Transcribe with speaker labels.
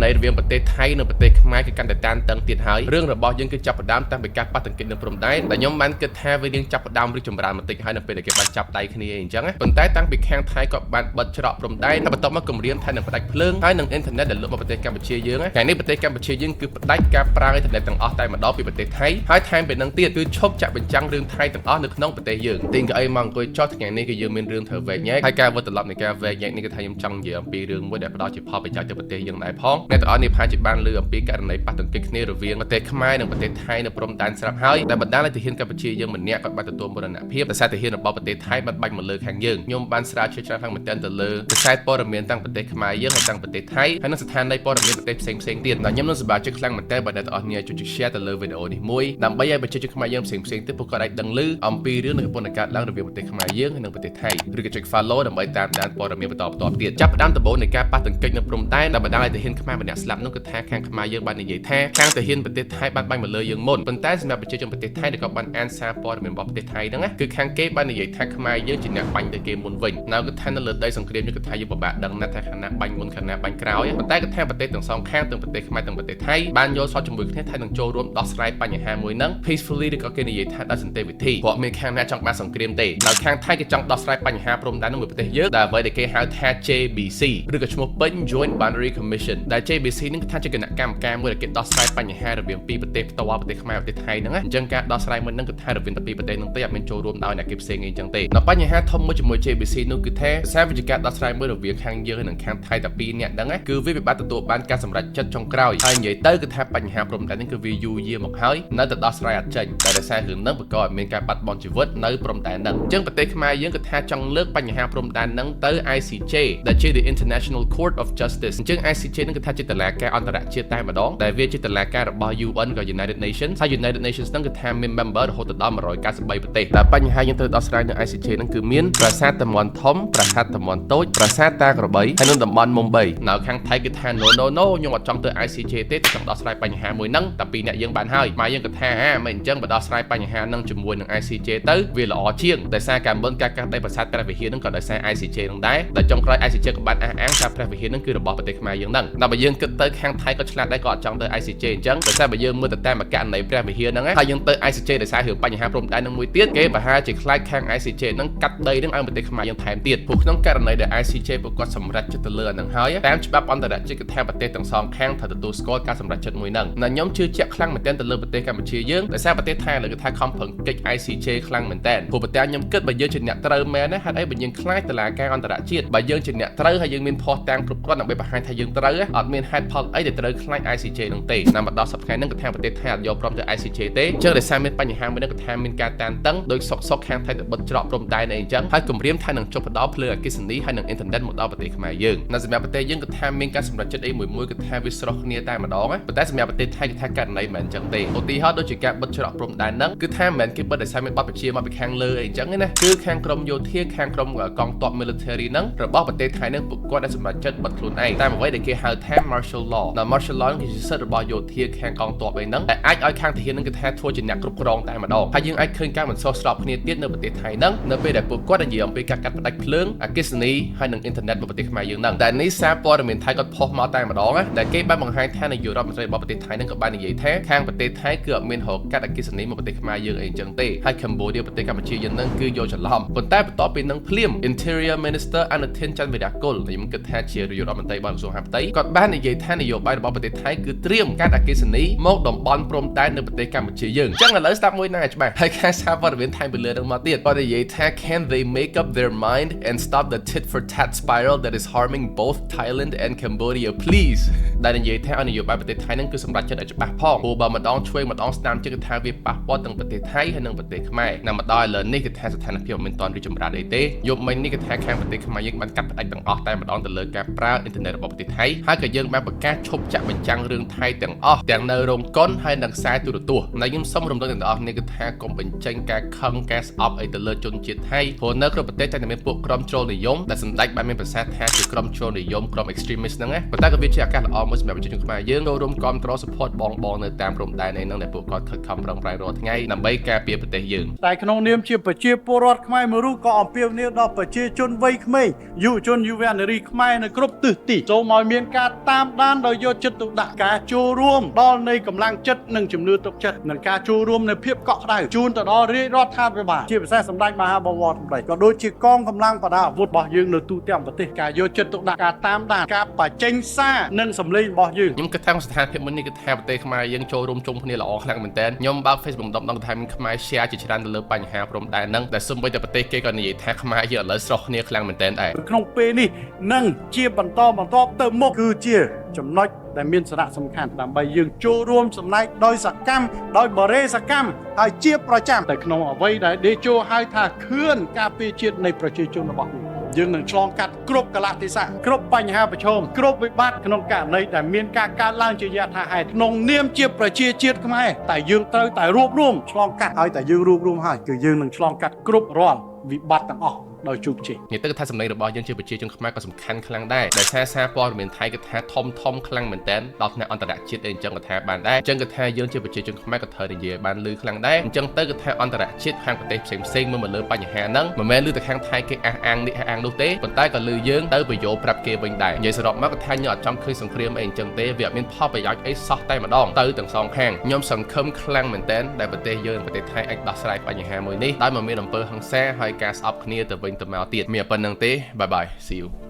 Speaker 1: ណីរវាងប្រទេសថៃនិងប្រទេសខ្មែរគឺកាន់តែតានតឹងទៀតហើយរឿងរបស់យើងគឺចាប់ផ្ដើមតាំងពីការប៉ះទង្គិចនៅព្រំដែនដែលខ្ញុំបានគិតថាវានឹងចាប់ផ្ដើមរីកចម្រើនបន្តិចហើយនៅពេលដែលគេបានចាប់ដៃគ្នាអីអញ្ចឹងណាប៉ុន្តែតាំងពីខាងថៃក៏បានបិទច្រកព្រំដែនហើយបន្ទាប់មកគម្រាមថានឹងផ្ដាច់ភ្លើងហើយនឹងអ៊ីនធឺណិតដែលលក់មកប្រទេសកម្ពុជាយើងណាថ្ងៃនេះប្រទេសកម្ពុជាយើងគឺផ្ដាច់ការប្រើអ៊ីនធឺណិតទាំងអស់តែម្ដងពីប្រទេសថៃហើយថែមពីនឹងទៀតគឺឈប់ចាក់បញ្ចាំងរឿងថៃទាំងអស់នៅក្នុងប្រទេសយើងទីងកៅអីមកអង្គុយចោះថ្ងៃនេះគឺយើងមានរឿងត្រូវវែកញែកហើយការវិលត្រឡប់នៃការវែកញែកនេះគឺថាខ្ញុំចង់និយាយអំពីរឿងមួយដែលផ្ដល់ជាផលប្រយោជន៍ទៅប្រទេសយើងដែរផងអ្នកទាំងអស់នេះប្រហែលជាបានឮអំពីករណីប៉ះទង្គិចគ្នារវាងប្រទេសខ្មែរនិងប្រទេសថៃនៅព្រំដែនស្រាប់ហើយដែលបណ្ដាលឲ្យទាហានកម្ពុជាយើងម្នាក់គាត់បានទទួលមរណភាពដោយសារទាហានរបស់ប្រទេសថៃបានបាញ់មកលើខាងយើងខ្ញុំបានស្រាវជ្រាវច្រើនខ្លាំងមែនទែនទៅលើខ្សែព័ត៌មានតាំងប្រទេសខ្មែរយើងហើយតាំងប្រទេសថៃហើយនិងស្ថានីយ៍ព័ត៌មានប្រទេសផ្សេងផ្សេងៗទៀតដែលខ្ញុំនឹងសប្បាយចិត្តខ្លាំងមែនទែនបើអ្នកទាំងអស់គ្នាជួយ share ទៅលើវីដេអូនេះមួយដើម្បីឲ្យប្រជាជនខ្មែរយើងផ្សេងផ្សេងៗទៀតពួកគាត់អាចដឹងឮអំពីរឿងដែលកំពុងតែកើតឡើងរវាងប្រទេសខ្មែរយើងហើយនិងប្រទេសថៃឬក៏ចុច follow ដើម្បីតាមដានព័ត៌មានបន្តបន្ទាប់ទៀតចាប់ផ្ដើមដំបូងនៃការប៉ះទង្គិចនៅព្រំដែនដែលបណ្ដាលឲ្យទាហានខ្មែរម្នាក់ស្លាប់នោះគឺថាខាងខ្មែរយើងបាននិយាយថាខាងទាហានប្រទេសថៃបានបាញ់មកលើយើងមុនប៉ុន្តែសម្រាប់ប្រជាជនប្រទេសថៃដែលក៏បានអានសារព័ត៌មានរបស់ប្រទេសថៃហ្នឹងណាគឺខាងគេបាននិយាយថាខ្មែរយើងជាអ្នកបាញ់ទៅគេមុនវិញនៅគឺថានៅលើដីសង្គ្រាមនេះគឺថាយើងពិបាកដឹងណាស់ថាខាងណាបាញ់មុនខាងណាបាញ់ក្រោយប៉ុន្តែគឺថាប្រទេសទាំងសងខាងទាំងប្រទេសខ្មែរទាំងប្រទេសថៃបានយល់ស្របជាមួយគ្នាថានឹងចូលរួមដោះស្រាយបញ្ហាមួយហ្នឹង peacefully ឬក៏គេនិយាយថាដោយសន្តិវិធីព្រោះមានខាងណាចង់បានសង្គ្រាមទេដោយខាងថៃគេចង់ដោះស្រាយបញ្ហាព្រំដែននឹងមួយប្រទេសយើងដែលអ្វីដែលគេហៅថា JBC ឬក៏ឈ្មោះពេញ Joint Boundary Commission ដែល JBC ហ្នឹងគឺថាជាគណៈកម្មការមួយដែលគេដោះស្រាយបញ្ហារវាងពីរប្រទេសផ្ទាល់ប្រទេសខ្មែរប្រទេសថៃហ្នឹងណាអញ្ចឹងការដោះស្រាយមួយហ្នឹងគឺថារវាងតែពីរប្រទេសហ្នឹងទេអត់មានចូលរួមដោយអ្នកគេផ្សេងអីអញ្ចឹងទេដល់បញ្ហាធំមួយជាមួយ JBC នោះគឺថាសារវិជ្ជាការដោះស្រាយមួយរវាងខាងយើងនិងខាងថៃតែពីរនាក់ហ្នឹងណាគឺវាពិបាកទទួលបានការសម្រេចចិត្តចុងក្រោយហើយនិយាយទៅគឺថាបញ្ហាព្រំដែនហ្នឹងគឺវាយូរយារមកហើយនៅតែដោះស្រាយអត់ចេញតែដោយសាររឿងហ្នឹងបង្កឲ្យមានការបាត់បង់ជីវិតនៅព្រំដែនហ្នឹងអញ្ចឹងប្រទេសខ្មែរយើងគឺថាចង់លើកបញ្ហាព្រំដែនហ្នឹងទៅ ICJ ដែលជា The International Court of Justice អញ្ចឹង ICJ ហ្នឹងគឺថាជាតុលាការអន្តរជាតិតែម្ដងដែលវាជាតុលាការរបស់ UN ក៏ United Nations ហើយ United Nations ហ្នឹងគឺថាមាន member រហូតដល់193ប្រទេសតែបញ្ហាយើងត្រូវដោះស្រាយនៅ ICJ ហ្នឹងគឺមានប្រាសាទតាមាន់ធំប្រាសាទតាមាន់តូចប្រាសាទតាក្របីហើយនិងតំបន់មុំ3នៅខាងថៃគឺថា no no no ខ្ញុំអត់ចង់ទៅ ICJ ទេតែចង់ដោះស្រាយបញ្ហាមួយហ្នឹងតែពីរអ្នកយើងបានហើយម៉ែយើងក៏ថាហាមិនអញ្ចឹងបើដោះស្រាយបញ្ហាហ្នឹងជាមួយនឹង ICJ ទៅវាល្អជាងដោយសារការមុនការកាត់ដីប្រាសាទព្រះវិហារហ្នឹងក៏ដោយសារ ICJ ហ្នឹងដែរដែលចុងក្រោយ ICJ ក៏បានអះអាងថាព្រះវិហារហ្នឹងគឺរបស់ប្រទេសខ្មែរយើងហ្នឹងដល់បើយើងគិតទៅខាងថៃក៏ឆ្លាតដែរក៏អត់ចង់ទៅ ICJ អញ្ចឹងដោយសារបើយើងមើលទៅតាមករណីព្រះវិហារហ្នឹងហើយយើងទៅ ICJ ដោយសាររឿងបញ្ហាព្រំដែនហ្នឹងមួយទៀតគេប្រហែលជាខ្លាចខាង ICJ ហ្នឹងកាត់ដីហ្នឹងឲ្យប្រទេសខ្មែរយើងថែមទៀតព្រោះក្នុងករណីដែល ICJ ពួកគាត់សម្រេចចិត្តទៅលើអាហ្នឹងហើយតាមច្បាប់អន្តរជាតិគឺថាប្រទេសទាំងសងខាងត្រូវទទួលស្គាល់ការសម្រេចចិត្តមួយហ្នឹងណាខ្ញុំជឿជាក់ខ្លាំងមែនទែនទៅលើប្រទេសកម្ពុជាយើងដោយសារប្រទេសថៃឥឡូវគឺថាខំប្រឹងកិច្ច ICJ ខ្លាំងមែនទែនព្រោះប្រទេសខ្ញុំគិតបើយើងជាអ្នកត្រូវមែនណាហេតុអីបើយើងខ្លាចតុលាការអន្តរជាតិបើយើងជាអ្នកត្រូវហើយយើងមានភស្តុតាងគ្រប់គ្រាន់ដើម្បីបង្ហាញថាយើងត្រូវអត់មានហេតុផលអីដែលត្រូវខ្លាច ICJ ហ្នឹងទេណាមកដល់សប្តាហ៍ថ្ងៃហ្នឹងគឺថាប្រទេសថៃអត់យកព្រមទៅ ICJ ទេអញ្ចឹងដោយសារមានបញ្ហាមួយហ្នឹងគឺថាមានការតានតឹងដោយសុកសុកខាងថៃទៅបិទច្រកព្រំដែនអីអញ្ចឹងហើយគម្រាមថានឹងចុះផ្ដល់ភ្លើងអគ្គិសនីហើយនឹងអ៊ីនធឺណិតមកដល់ប្រទេសខ្មែរយើងនៅសម្រាប់ប្រទេសយើងគឺថាមានការសម្រេចចិត្តអីមួយមួយគឺថាវាស្រុះគ្នាតែម្ដងណាប៉ុន្តែសម្រាប់ប្រទេសថៃគឺថាករណីមិនមែនអញ្ចឹងទេឧទាហរណ៍ដូចជាការបិទច្រកព្រំដែនហ្នឹងគឺថាមិនមែនគេបិទដោយសារមានបទបញ្ជាមកពីខាងលើអីអញ្ចឹងទេណាគឺខាងក្រមយោធាខាងក្រមកងទ័ព military ហ្នឹងរបស់ប្រទេសថៃហ្នឹងពួកគាត់ដែលសម្រេចចិត្តបិទខ្លួនឯងតាមអ្វីដែលគេហៅថា martial law ដល់ martial law ហ្នឹងគឺជាសិទ្ធិរបស់យោធាខាងកងទ័ពអីហ្នឹងដែលអាចឲ្យខាងទាហានហ្នឹងគឺថាធ្វើជាអ្នកគ្រប់គ្រងតែម្ដងហើយយើងអាចឃើញការមិនសុះស្របគ្នាទៀតនៅប្រទេសថៃហ្នឹងនៅពេលដែលពួកគាត់និយាយអំពីការកាត់ផ្ដាច់ភ្លើងអគ្គិសនីហើយនិងអ៊ីនធឺណិតរបស់ប្រទេសខ្មែរយើងហ្នឹងតែនេះសារព័ត៌មានថៃគាត់ផុសមកតែម្ដងណាដែលគេបានបង្ហាញថានាយករដ្ឋមន្ត្រីរបស់ប្រទេសថៃហ្នឹងក៏បាននិយាយថាខាងប្រទេសថៃគឺអត់មានរកកាត់អគ្គិសនីមកប្រទេសខ្មែរយើងអីអញ្ចឹងទេហើយ Cambodia ប្រទេសកម្ពុជាយើងហ្នឹងគឺយកច្រឡំប៉ុន្តែបន្ទាប់ពីនឹងភ្លាម Interior Minister អនុធីនច័ន្ទវិរៈគុលខ្ញុំគិតថាជានាយករដ្ឋមន្ត្រីរបស់ក្រសួងមហាផ្ទៃគាត់បាននិយាយថានយោបាយរបស់ប្រទេសថៃគឺត្រៀមកាត់អគ្គិសនីមកតំបន់ព្រំដែននៅប្រទេសកម្ពុជាយើងអញ្ចឹងឥឡូវស្ដាប់មួយណាច្បាស់ហើយខាងសារព័ត៌មានថៃពីលើនឹងមកទៀតគាត់និយាយថា "Can they make up their mind and stop the tit for tat spiral that is harming both Thailand and Cambodia, please?" ដែលនិយាយថាឲ្យនយោបាយប្រទេសថៃហ្នឹងគឺសម្រេចចិត្តឲ្យច្បាស់ផងព្រោះបើម្ដងឆ្វេងម្ដងស្ដាំជិះគឺថាវាប៉ះពាល់ទាំងប្រទេសថៃហើយនិងប្រទេសខ្មែរណាមកដល់ឥឡូវនេះគឺថាស្ថានភាពមិនទាន់រីកចម្រើនអីទេយប់មិញនេះគឺថាខាងប្រទេសខ្មែរយើងបានកាត់ផ្ដាច់ទាំងអស់តែម្ដងទៅលើការប្រើអ៊ីនធឺណិតរបស់ប្រទេសថៃហើយក៏យើងបានប្រកាសឈប់ចាក់បញ្ចាំងរឿងថៃទាំងអស់ទាំងនៅរោងកុនហើយនិងខ្សែទូរទស្សន៍ណាខ្ញុំសូមរំលឹកទាំងអស់នេះគឺថាកុំបញ្ចេញការខឹងការស្អប់អីទៅលើជនជាតិថៃព្រោះនៅគ្រប់ប្រទេសតែមានពួកក្រុមជ្រុលនិយមដែលសម្ដេចបានមានប្រសាសន៍ថាជាក្រុមជ្រុលនិយមក្រុម extremist ហ្នឹងណាប៉ុន្តែក៏វាជាឱកាសល្អមួយសម្រាប់ប្រជាជនខ្មែរយើងចូលរួមគាំទ្រ support បងបងនៅតាមព្រំដែនអីហ្នឹងដែលពួកគាត់ខិតខំប្រឹងប្រែងរាល់ថ្ងៃដើម្បីការពារប្រទេសយើង
Speaker 2: តែក្នុងនាមជាប្រជាពលរដ្ឋខ្មែរមួយរូបក៏អំពាវនាវដល់ប្រជាជនវ័យក្មេងយុវជនយុវនារីខ្មែរនៅគ្រប់ទិសទីសូមឲ្យមានការតា តាមដានដោយយកចិត្តទុកដាក់ការចូលរួមដល់នៃកម្លាំងចិត្តនិងជំនឿទុកចិត្តនិងការចូលរួមនៃភាពកក់ក្ដៅជូនទៅដល់រាជរដ្ឋាភិបាលជាពិសេសសម្ដេចមហាបវរសម្ដេចក៏ដូចជាកងកម្លាំងប្រដាប់អាវុធរបស់យើងនៅទូទាំងប្រទេសការយកចិត្តទុកដាក់ការតាមដានការបញ្ចេញសារនិងសម្លេងរបស់យើង
Speaker 1: ខ្ញុំគិតថាស្ថានភាពមួយនេះគឺថាប្រទេសខ្មែរយើងចូលរួមជុំគ្នាល្អខ្លាំងមែនទែនខ្ញុំបើក Facebook ដងថាមានខ្មែរ share ជាច្រើនទៅលើបញ្ហាព្រំដែនហ្នឹងដែលសូម្បីតែប្រទេសគេក៏និយាយថាខ្មែរយើងឥឡូវស្រុះគ្នាខ្លាំងមែនទែនដែរ
Speaker 2: ក្នុងពេលនេះនឹងជាបន្តបន្ទាប់ទៅមុខគឺជាចំណុចដែលមានសារៈសំខាន់ដើម្បីយើងចូលរួមចំណែកដោយសកម្មដោយបរិសកម្មហើយជាប្រចាំតែក្នុងអ្វីដែលដេជោហៅថាខឿនការពារជាតិនៃប្រជាជនរបស់យើងយើងនឹងឆ្លងកាត់គ្រប់កលៈទេសៈគ្រប់បញ្ហាប្រឈមគ្រប់វិបត្តិក្នុងករណីដែលមានការកើតឡើងជាយថាហេតុក្នុងនាមជាប្រជាជាតិខ្មែរតែយើងត្រូវតែរួបរួមឆ្លងកាត់ហើយតែយើងរួបរួមហើយគឺយើងនឹងឆ្លងកាត់គ្រប់រាល់វិបត្តិទាំងអស់ដោយជោគជ័យ
Speaker 1: និយាយទៅគឺថាសម្លេងរបស់យើងជាប្រជាជនខ្មែរក៏សំខាន់ខ្លាំងដែរដោយសារសារព័ត៌មានថៃគឺថាធំធំខ្លាំងមែនតើដល់ថ្នាក់អន្តរជាតិអីអញ្ចឹងក៏ថាបានដែរអញ្ចឹងគឺថាយើងជាប្រជាជនខ្មែរក៏ត្រូវនិយាយបានលឺខ្លាំងដែរអញ្ចឹងទៅគឺថាអន្តរជាតិខាងប្រទេសផ្សេងផ្សេងៗមើលមកលើបញ្ហាហ្នឹងមិនមែនលឺតែខាងថៃគេអះអាងនេះអះអាងនោះទេប៉ុន្តែក៏លឺយើងទៅបញ្យោប្រាប់គេវិញដែរនិយាយសរុបមកគឺថាខ្ញុំអត់ចង់ឃើញសង្គ្រាមអីអញ្ចឹងទេវាអត់មានផលប្រយោជន៍អីសោះតែម្ដងទៅទាំងសងខាងខ្ញុំសង្ឃឹមខ្លាំងមែនតើដែលប្រទេសយើងនិងប្រទេសថៃអាចដោះស្រាយបញ្ហាមួយនេះដោយមិនមានអំពើហិង្សាហើយការស្អប់គ្នាទៅវិញទៅមកទៀតមានប៉ុណ្្នឹងទេbye bye, see you.